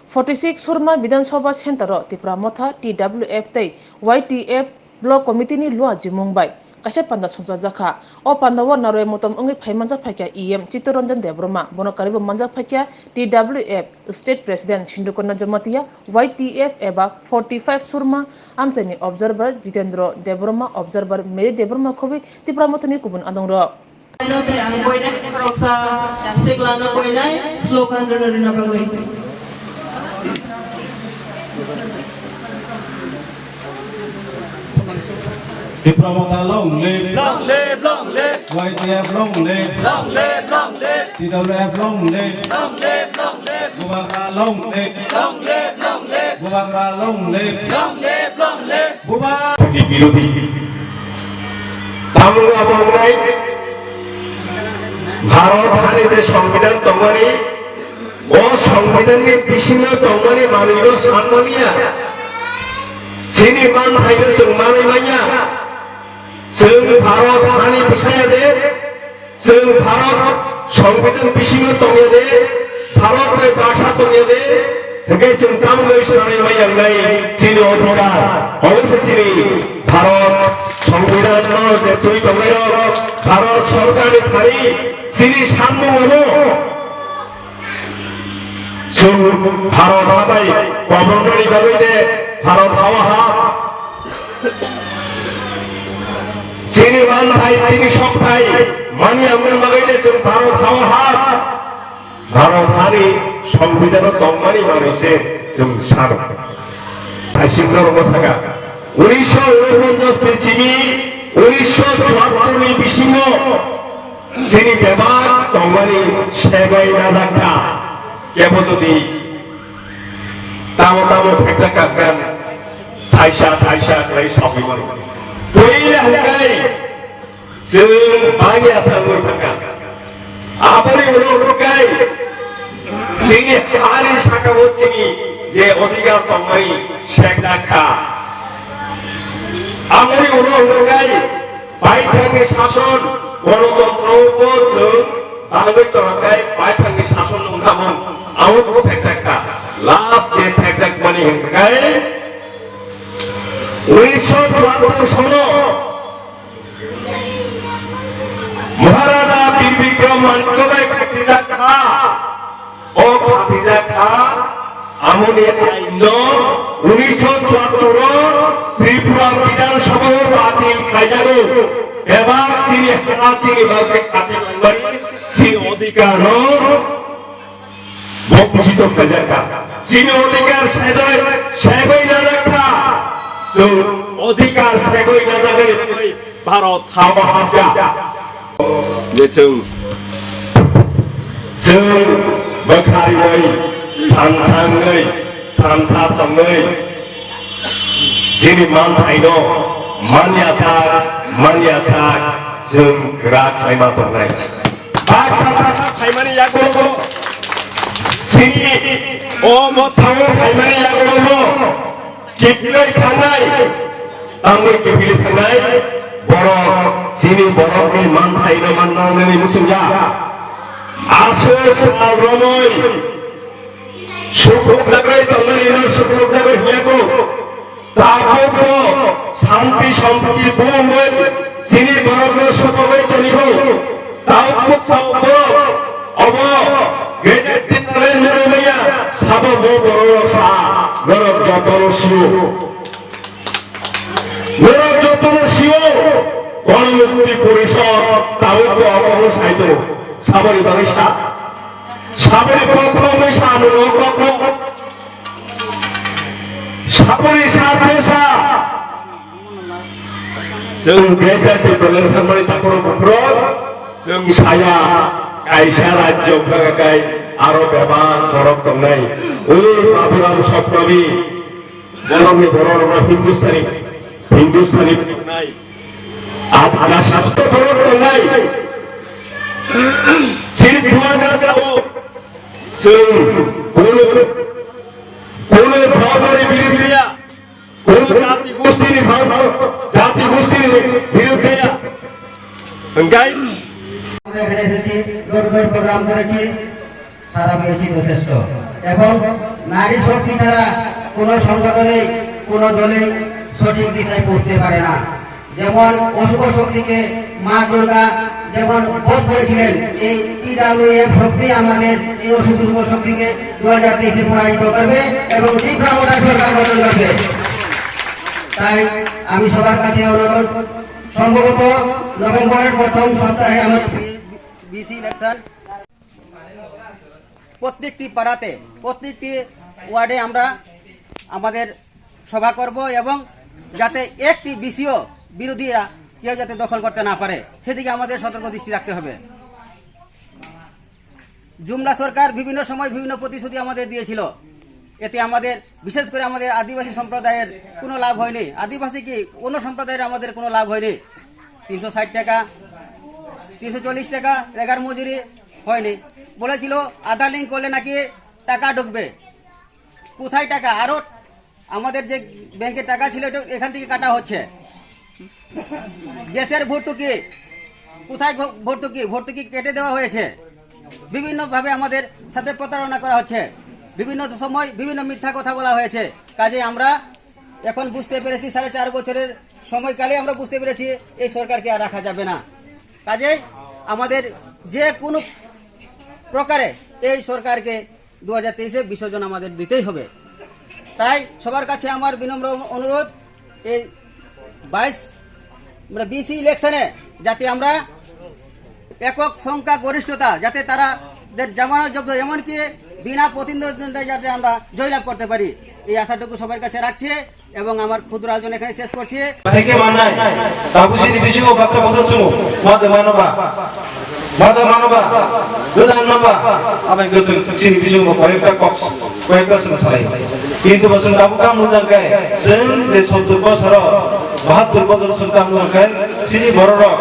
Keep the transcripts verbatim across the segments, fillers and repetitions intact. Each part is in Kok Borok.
Forty six Surma Bidhan Sabha Center o Tipra Motha, T W F tei Y T F Block Committee ni luajimung bai kaisa panda songchajak kha. O panda o naroi motom wngwi phai manjak phaikha E M Chittaranjan Debbarma, bono karwibo manjak phaikha T W F State President Sindhu Kanya Jamatia, Y T F eba forty five Surma amchaini observer Jitendra Debbarma, observer Mary Debbarma khobwi Tipra Mothani kubun adongrok. Ang koinai khoroksa siklano koinai slogan rwna rwna bagwi. Tipra Motha long live. Long live, long live. Y T F long live. Long live, long live. T W F long live. Long live, long live. Bubagra long live. Long live, long live. Bubagra long live. Long live, long live. Buba. Birodhi. Tamungno abo wngnai Bharat hani je Songbidan tongmani, o Songbidanni bisingo tongmani manwino sanmaniya, chini manthaino chwng manwi manya. Chwng Bharat hani bwsaya de, chwng Bharat Songbidan bisingo tongya de, Bharat bai bhasha tongya de, hwnkhe chwng tamoni sanai maya wngnai chini odhikar, obo se chini Bharat Songbidan no je twi tongnairok, Bharat Sorkarni thani chini samung obo. Chwng Bharat ha bai kobornani bagwi de Bharat hao ha. Chini manthai, chini sokthai mani amni bagwi de chwng Bharat hao ha. Bharat hani Songbidan o tongmani manwi se chwng sano. Aswk norok bwsaka unisho unoponchas ni simi unisho chuattor ni bisingo chini bebak tongmani segwi najak kha. Kebo jodi tamo tamo sekjak kha, thaisa thaisa khlai sogwi mano. Puila hwnkhe chwng bangya sangwi thangkha. Aboni ulo hwnkhe chini hani sakao chini je odhikar tongmani sekjak kha. Aboni ulo hwnkhe Baithangni sason, gonotontro bo chwng tangwi tongkhe baithangni sason wngkha mung, abo sekjak kha. Last je sekjakmani hwnkhe unisho chuattor sono Maharaja Bir Bikram Manikya bai khatijak kha. O khatijak kha, amoni ain no unisho chuattor o Tripura Bidhan Sabha o batil khlaijago. Bebak chini ha chini bagwi khatik langmani chini odhikar no bongchito khlaijak kha. Chini odhikar segwi, segwi najak kha. Chwng odhikar segwi najagwi Bharat hao habya. Je chwng, chwng bwkhariwi thansa wngwi, thansa tongwi, chini manthaino manya sak, manya sak chwng kwrak khlaima tongnai. Baksa baksa phaimani yagulo, chini o mothao phaimani yagulo, kiphilwi thangnai, tamni kiphilwi thangnai, borok, chini borokni manthaino manna nini muchungya. Aswk sal romwi, sukrukjagwi tongmani no sukrukjagwi hwnyaku. Tabukbo santi sampati bumungwi chini borokno sopogwi tonigo. Tabukbo sao borok obo Greater Tipraland ni maya sabo bo borok sa norok jotono sio. Norok jotono sio, Ganamukti Porishod tabukbo obo sai tongo. Saboni bagwi sa, saboni kokno wngwi sa, nwng o kokno. Saboni sa, tesa. Chwng Greater Tipraland sanmani takhoro bukhro, chwng saya kaisa rajyo wngkha kai aro bebak borok tongnai. O Baburam Saptami, borokni borok rok Hindustani, Hindustani tongnai. Adhya Sapta borok tongnai. Chini Bubagra sao, chwng kunu, kunu dhormoni biruddhe ya. Kunu jati gostini bhag, jati gostini biruddhe ya. Hwnkhe আমরা এখানে এসেছি, road road programme করেছি, সারা পেয়েছি যথেষ্ট। এবং নারী শক্তি ছাড়া কোনো সংগঠনে, কোনো দলে সঠিক দিশায় পৌঁছতে পারে না। যেমন অশুভ শক্তিকে মা দুর্গা যেমন বধ করেছিলেন, এই টিডাব্লিউএফ শক্তি আমাদের এই অশুভ শক্তিকে দু হাজার তেইশে পরাজিত করবে এবং তীব্র সরকার গঠন করবে। তাই আমি সবার কাছে অনুরোধ, সম্ভবত নভেম্বরের প্রথম সপ্তাহে আমার বিসি ইলেকশন, প্রত্যেকটি পাড়াতে, প্রত্যেকটি ওয়ার্ডে আমরা আমাদের সভা করব এবং যাতে একটি বিসিও বিরোধীরা কেউ যাতে দখল করতে না পারে, সেদিকে আমাদের সতর্ক দৃষ্টি রাখতে হবে। জুমলা সরকার বিভিন্ন সময় বিভিন্ন প্রতিশ্রুতি আমাদের দিয়েছিল, এতে আমাদের, বিশেষ করে আমাদের আদিবাসী সম্প্রদায়ের কোনো লাভ হয়নি। আদিবাসী কি, অন্য সম্প্রদায়ের আমাদের কোনো লাভ হয়নি। তিনশো ষাট টাকা, তিনশো চল্লিশ টাকা রেগার মজুরি হয়নি। বলেছিল আধার লিঙ্ক করলে নাকি টাকা ঢুকবে। কোথায় টাকা? আরও আমাদের যে ব্যাংকে টাকা ছিল, এটা এখান থেকে কাটা হচ্ছে। গ্যাসের ভর্তুকি, কোথায় ঘ-, ভর্তুকি? ভর্তুকি কেটে দেওয়া হয়েছে। বিভিন্নভাবে আমাদের সাথে প্রতারণা করা হচ্ছে, বিভিন্ন সময় বিভিন্ন মিথ্যা কথা বলা হয়েছে। কাজে আমরা এখন বুঝতে পেরেছি, সাড়ে চার বছরের সময়কালে আমরা বুঝতে পেরেছি এই সরকারকে আর রাখা যাবে না। কাজেই আমাদের যে কোনো প্রকারে এই সরকারকে দু হাজার তেইশে বিসর্জন আমাদের দিতেই হবে। তাই সবার কাছে আমার বিনম্র অনুরোধ, এই বাইশ, মানে, বিসি ইলেকশনে যাতে আমরা একক সংখ্যা গরিষ্ঠতা, যাতে তারা দের জমানো যোগ্য, এমনকি বিনা প্রতিদ্বন্দ্বিতায় যাতে আমরা জয়লাভ করতে পারি, এই আশাটুকু সবার কাছে রাখছি এবং আমার ক্ষুদ্র আলোচনা এখানে শেষ করছি। Theke manai, tabu sini bisingo baksa baksa sumo, mada manoba, mada manoba, godan manoba, abang gosong sini bisingo koyekta kok, koyekta sung salai. Kintu bosong tabu kam nujang kai, seng je sottur bosoro, bahattur bosoro sung kam nujang kai, sini bororok,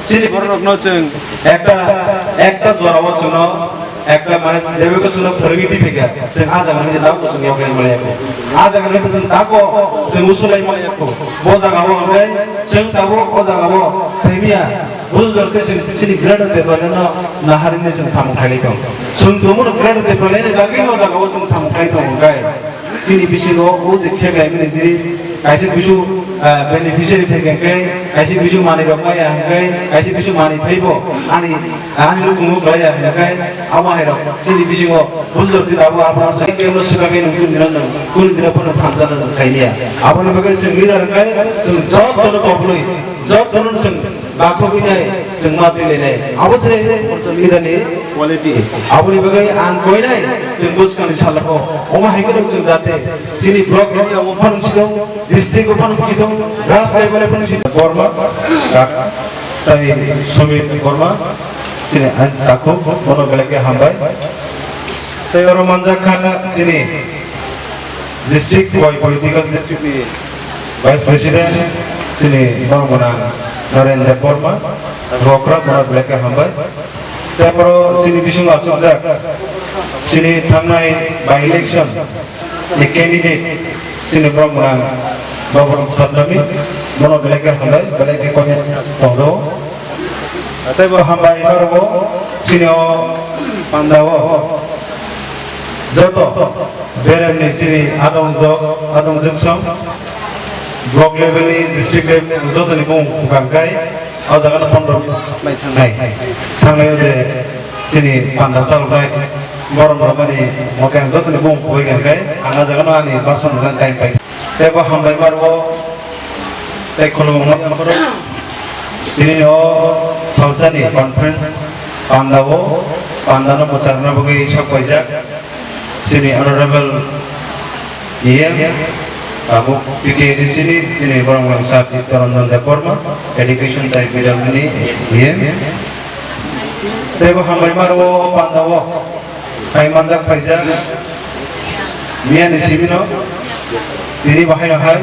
sini bororok no seng ekta, ekta jora o sung no, ekta mane jebe ko sung no phorigiti pheka, seng a jaga ni dab sung yok lai male ko, a jaga ni sung tako, seng usulai male ko, bo jaga o hwngai, seng tabu o jaga o, semiya, bujor ke seng sini greater development no, naharini seng samung khailai tong, sung tumun greater development ni bagwi no jaga o seng samung khailai tong hwngai. Chini bisingo o je khe bai mani jiri kaisa bisu, ah, beneficiary thai khe, kaisa bisu manwi rok maya hwnkhe, kaisa bisu manwi phaibo ani, ani lukungo kwlaiya hwnkhe, abo hai rok chini bisingo bujor di abo abo sa ke no siba ke nung dina nung, kun dina pono thamsa nung khailiya. Abo no bagwi chwng leader hwnkhe chwng jotono koplwi, jotono chwng Bakhogwi nai chwng ma twi lai nai. Abo se leader ni quality. Aboni bagwi ang koi nai chwng bwskang ni salo o. Omo hai kheno chwng jate chini block area o phano si dong, district o phano si dong, raj level o phano si dong. Borma, tak, tai Sumit Borma, chini ang takhuk, bono belai khe hambai. Tai oro manjak kha chini district bai political district ni Vice President, chini borok gwnang Naren Debbarma, Rokra, bono belai khe hambai. Tei oro chini bising achukjak, chini thangnai by election ni candidate, chini borok gwnang Baburam Satnami, bono belai khe hambai, belai khe konya tongjago. Tei bo hambai norbo chini o panda o joto beremni chini adongjok, adongjwk song block level ni, district level ni jotoni mung bwkang kai o jaga no pondro lai thangnai. Thangnai o je chini panda chaloknai borom romani mote ang jotoni mung bwkang kai ang o jaga no ani bason rwna time pai. Tei bo hambai maro tei khulumung no tini o salsa ni conference panda o panda no mwchang na bagwi sok paijak chini honorable E M abo P T A D C ni chini borong rang sir Chittaranjan Debbarma, education tei P W D ni E M. Tei bo hambai maro panda o. Hai manjak paijak miyani simi no tini bahai no hai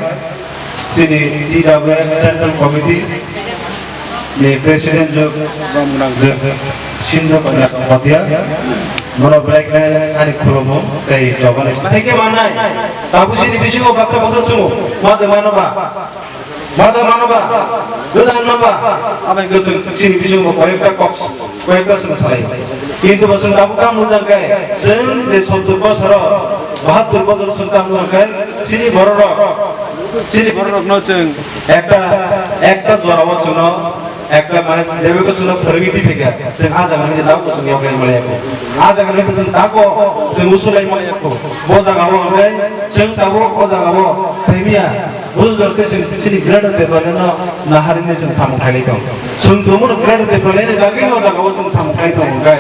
chini T W F Central Committee ni President jwk jwk Sindhu Kanya Patia bono belai khe ani khulumung tei jobani. Theke manai tabu sini bisingo baksa baksa sumo made mano ba. Mada mano ba, gwdal no ba, aboni bwswk chini bisingo koyekta kok, koyekta swng salai. Kintu bo chwng tabuk tamo jang khe, chwng je sottur bosoro Bahattur bosor chwng tamo hwnkhe chini bororok, chini bororokno chwng ekta, ekta jorao chwngno ekta mane jebego chwngno phwrwngwi thangkha, chwng ah jaga hwnwi tabuk chwng yoklai manlaiya kho. Ah jaga hwnwi chwng tabuk chwng usulai manlaiya kho. Bo jagao hwnkhe chwng tabuk o jagao saimanya. Bujor khe chwng chini greater Tipraland no naharwi chwng samung khailai tong. Chwng tongmano greater Tipraland ni bagwi no jagao chwng samung khai tong hwnkhe.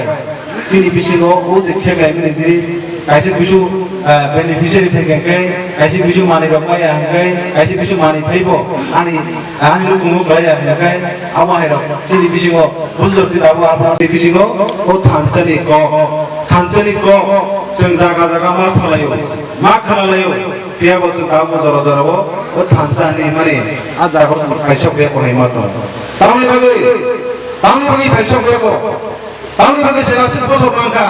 Chini bisingo o je khe kaimani jiri kaisa kuisu, ah, beneficiary thai hwnkhe, kaisa kuisu manwi rok maya hwnkhe, kaisa kuisu manwi phaibo ani, ani nukhungo klaiya hwnkhe, abo hai rok chini bisingo bujor khe abo abo chini bisingo o thansa ni kok, thansa ni kok chwng jaga jaga ma salaio, ma khanalaio. Phiya bo chwng tabuk jora jora o, o thansa hinwi mani a jaga o chwng paisok ya kwrwi ma tong. Tamoni bagwi, tamoni bagwi paisok ya ko. Tamoni bagwi chwng aswk bosor nangkha.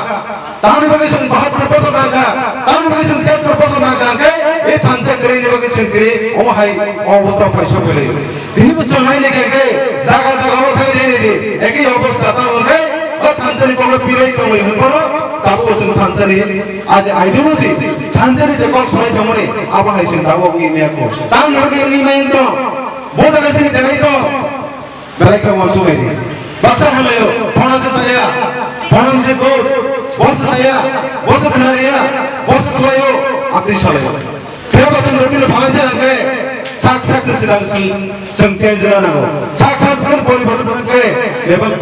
Tamoni bagwi chwng bahattur bosor nangkha. Tamoni bagwi chwng tiyattor bosor nangkha hwnkhe, e thansa kwrwini bagwi chwng kwrwi omo hai o obostha paisok kwrwi. Tini bo chwng naina khe khe jaga jaga o thangwi naina di. Ekhi obostha tamo hwnkhe o thansa ni kokno pilai tongwi hwnphano tabuk bo chwng thansa ni aje ideology thansa ni je kok salai tongmani abo hai chwng tabuk wngwi maya kho. Tamni bagwi wngwi maya wng tong. Bo jaga sini tanai tong. Belai khe uansuk nai di. Baksa hwnlaio, phano se saya, phano se ghost, bo se saya, bo se khwnariya, bo se khwlaio, amtwi salaio. Phiya bo chwng nokni salai thai hwnkhe, sak sak se swkang chwng, chwng change wngna nango. Sak sak se poriborton hwnkhe, bebak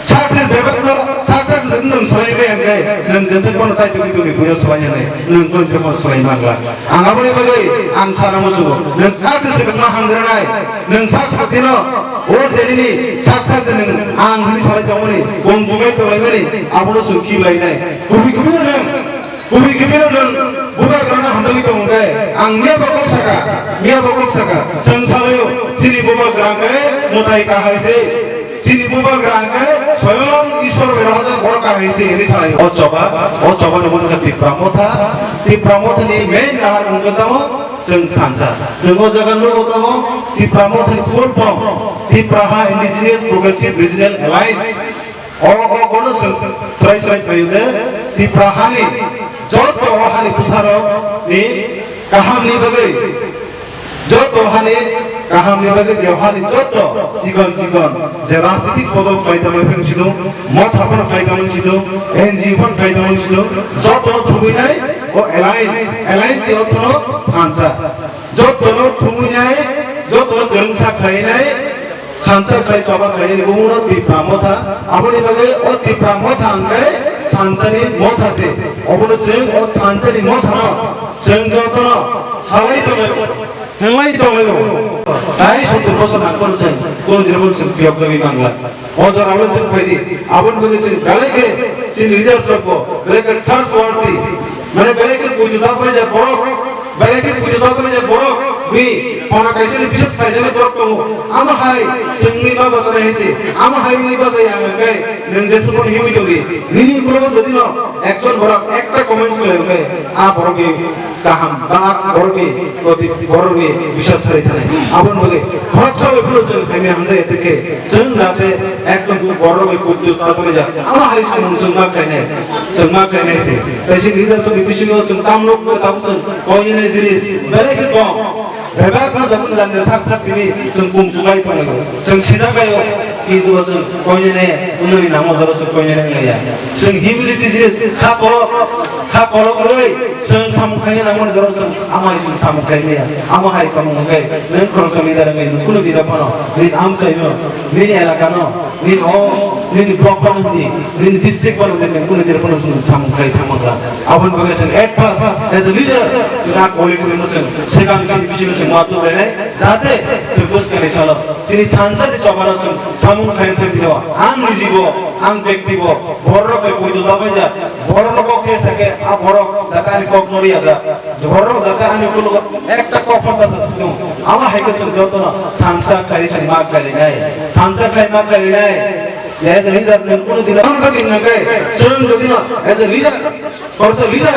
sak se bebak no, sak sak se nwng salai bai hwnkhe, nwng jesa bono chai tongwi tongwi buino salai hwnwi, nwng kono tongwi bono salai mangla. Ang aboni bagwi ang sana muchungo, nwng sak se swkangma hamgranai, nwng sak se kwthwino, o Delhi ni sak sak se nwng ang hwnwi salai tongmani, bong jugai tonglaimani, abono chwng khibilainai. Kubui kubui nwng Kubui khe bino nwng bubagrano hamjagwi tongo khe, ang miya bo kok saka, miya bo kok saka, chwng salaio, chini bubagra khe mwtai kahai se, chini bubagra khe soyong Ishwar bai rohorjak borok kahai se hinwi salaio. O choba, o choba no hwnwi kha Tipra Motha, Tipra Motha ni main nahar wngkha tamo chwng thansa. Chwng o jaga nugo tamo Tipra Motha ni full form, Tipra Ha Indigenous Progressive Regional Alliance. O, o, bono chwng swrai swrai khlaio je Tipra hani joto o hani bwsarok ni kaham ni bagwi, joto hani kaham ni bagwi je hani joto chikon chikon je rajnitik bodol khlai tongmani phai wngsidung, motha phano khlai tongmani wngsidung, N G O phano khlai tongmani wngsidung, joto thumui nai o alliance, alliance ni orthono thansa. Jotono thumui nai, jotono kwrwngsa khlai nai, thansa khlai choba khlai nai, bumuno Tipra Motha. Aboni bagwi o Tipra Motha hwnkhe thansani motha se. Obono chwng o thansani mothano chwng jotono salai tongo, hwnlai tongo. Tai sottor bosor nangkor chwng, kono dino chwng phiyok jagwi mangla. O jora o chwng phai di, aboni bagwi chwng belai khe chini leaders rok bo belai khe trustworthy, mane belai khe puitu chaprai jak borok, belai khe puitu chaprai jak borok ni phano kaisa ni bises khlaijak borok tongo. Amo hai chwngni ma bachana hinsi, amo hai wngwi bachai ang hwnkhe nwng jesa phano himwi tongdi. Nini ukologo jodi no ekjon borok ekta comments khlai hwnkhe a borok ni kaham ba borokni proti borokni biswas sai thanai. Aboni bagwi khoroksa bai phano chwng hamya hamjak ya tei khe chwng jate ekdom borokni kuchuk ta tongwi jak. Ama hai samung chwng ma khlainai, chwng ma khlainai se. Tei chini leadership ni bisingo chwng tamrok tabuk chwng koinai jinis belai khe kom. Bebak no jabun jani sak sak tini chwng kung suklai tonglaio. Chwng sijak laio. Kintu bo chwng koinene, unoni namo jora chwng koinene wngya. Chwng humility jinis kha kolok, kha kolok oi, chwng samung khaina nangmani jora chwng amai chwng samung khaimaya. Amo hai tongmung hwnkhe, nwng khoroksa leader wngwi nwng kunu dida phano, nini amchaino, nini elakano, nini o, nini block phano hwnwi, nini district phano hwnwi nwng kunu dida phano chwng samung khai thangma kha. Aboni bagwi chwng at first, as a leader, chwng a quality no chwng, swkang chini bisingo chwng ma tubulainai, jate chwng bwskangni salo. Chini thansa ni chobano chwng samung khlai thai tino. Ang nijibo, ang bektibo, borok bai puitu jabaija, borok no kok khe sakhe, a borok jate ani kok no riya ja. Borok jate ani ulo ekta kok phan ta sa sino. Ama hai khe chwng jotono thansa khlai chwng ma khlai nai. Thansa khlai ma khlai nai. As a leader nwng kunu dino ang khe nang khe chwng jodi no as a leader Khoroksa leader,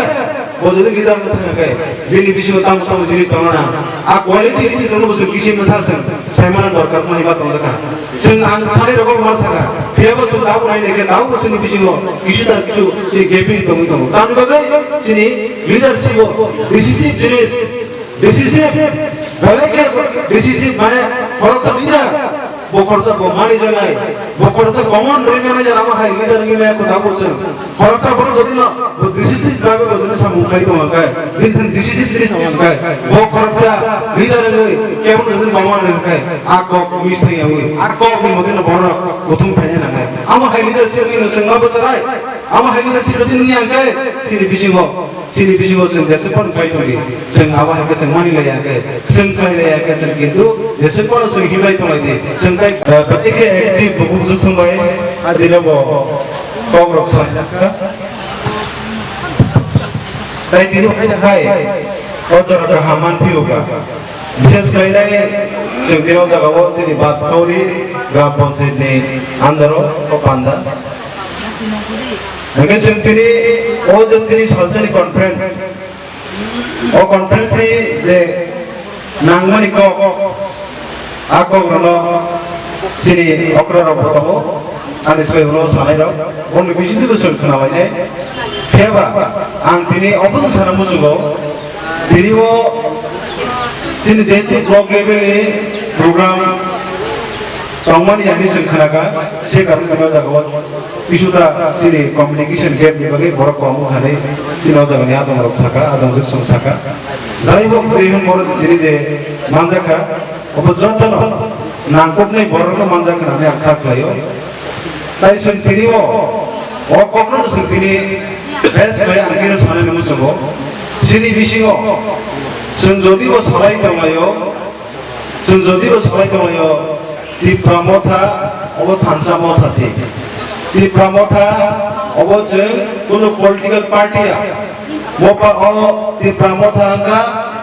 bo jodi leader wng thangkhe, bini bisingo tamo tamo jinis tongo na, A quality jinis rokno bo chwng kisi mwsa chwng saimano dorkar wngwi ma tongjakha. Chwng ang thani rogo ma sakha, phiyaba chwng tabuk nai naikhe tabukbo chwngni bisingo kisu ta kisu chini gaping tongwi tongo. Tamni bagwi chini leadership o decisive jinis, decisive, belai khe decisive mane khoroksa leader. Bo khoroksa bo mani janai, bo khoroksa common rwi mani jana bo hai leader wngwi maya kho tabuk chwng. Khoroksa borok jodi no bo decisive babe bo jodi samung khlai tong khe, bini thani decisive jodi samung khe, bo khoroksa leader wngwi kebo jodi common rwi khe, a kok miss thai yawi, a kok ni motino borok kuthum khaina nangnai. Amo hai leadership wngwi no chwng ma bwcharai, amo hai leadership jodi nini ang khe, chini bisingo Chini bisingo chwng jeswk phano pai tongdi, chwng abo hai khe chwng mani lai ya khe, chwng khlai lai ya khe chwng kintu jeswk phano chwng himlai tonglai di, chwng tai, eh, bai khe active bo bukhuk thung bai, a dino bo kok rok sai kha. Tai tini hai hai, o jora kaham man phiyo kha. Bishes khlai nai chwng tini o jaga o chini Batkauri gram panchayat ni under o, o panda. Hingke chwng tini o je tini salsani conference, o conference ni je nangmani kok, a kok rokno chini okra rok bo tongo, ani swkang rok sanai rok, boni bisingtwi bo chwng khna lainai. Phiya ba ang tini obo chwng sana muchungo, tini o chini je block level ni program tongmani ani chwng khna kha, se karon tini o jaga o. Kisuta chini communication gap ni bagwi borok kok wngkha hinwi chini o jagani adong rok saka, adong jwk song saka. Jai hok, je hwn borok chini je manjakha, obo jotono nangkuknai borokno manjakha hinwi ang kha khlaio. Tai chwng tini o, o kokno chwng tini best khlai ang khe sanai nung chwngo. Chini bisingo chwng jodi bo salai tonglaio, Chwng jodi bo salai tonglaio, Tipra Motha obo thansa motha se. Tipra Motha obo chwng kunu political party ya. Mopha o Tipra Motha wngkha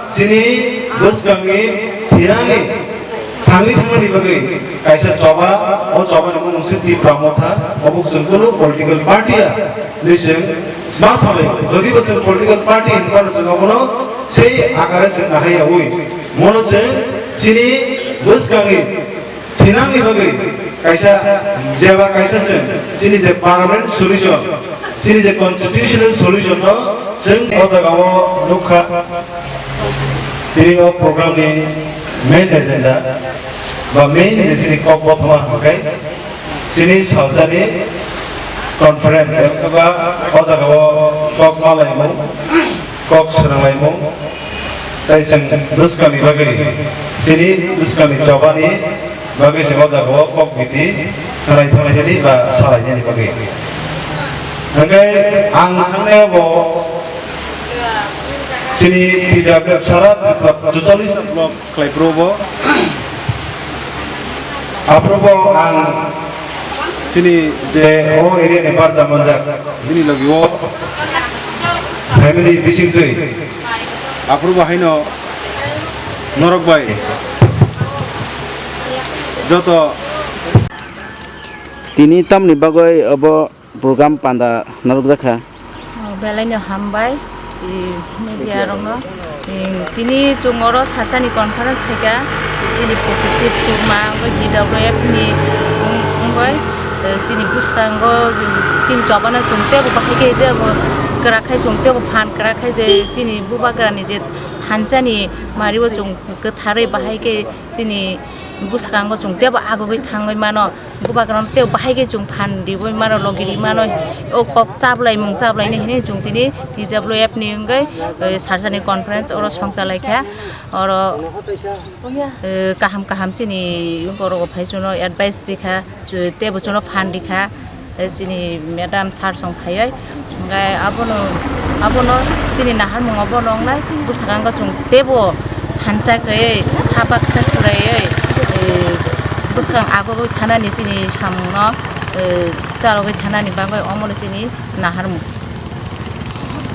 chini bwskangni thinani thangwi thangmani bagwi kaisa choba, o chobani mung se Tipra Motha, obo chwng kunu political party ya. Ni chwng ma salai, jodi bo chwng political party hinba chwng obono sei akare chwng nahai yawi. Mono chwng chini bwskangni thinangni bagwi kaisa, jeba kaisa chwng chini je permanent solution, chini je constitutional solution no chwng o jagao nukha. Tini o program ni main agenda ba main je chini kok bothoma hwnkhe chini salsani conference eba o jagao kok malaimung, kok swnanglaimung, tai chwng bwskangni bagwi, chini bwskangni chobani bagwi chwng o jagao kok biti khanai thanglainani ba salainani bagwi. Hwnkhe ang thangnai bo chini T W F sara Tripura chuchallis ta block khlai phuru bo. Aphuru bo ang chini je o area ni barja manjak bini logi o family bising twi. Aphuru bo haino norok bai joto. Tini tamni bagwi obo program panda narwkjakha. Oh, belai no hambai, i, media rokno. I, tini chwng oro salsani conference khaikha, chini forty six Sukma, wngkha G W F ni, wng-, wngkha, eh, chini bwskango, chini chobano chwng teibo bahai khe teibo kwrak khai chwng teibo phan kwrak khai je chini bubagrani je thansani mario chwng kwtharwi bahai khe chini bwskango chwng teibo agugwi thangwi mano. Bubagrano tei bahai khe chwng phan riwi mano, logi ri mano, o kok chablai mung chablai ni hinwi chwng tini T W F ni wngwi, eh, salsani conference oro songcha lai kha, oro, eh, kaham kaham chini borok phai chwngno advice ri kha, chw-, teibo chwngno phan ri kha, eh, chini madam sir song phaiwi. Hwnkhe abono, abono chini naharmungo bono wngnai bwskango chwng teibo thansa khlaiwi, kha baksa khlaiwi, eh, bwskang agugwi thanani chini samungno, eh, chalogwi thanani bagwi omono chini naharmung.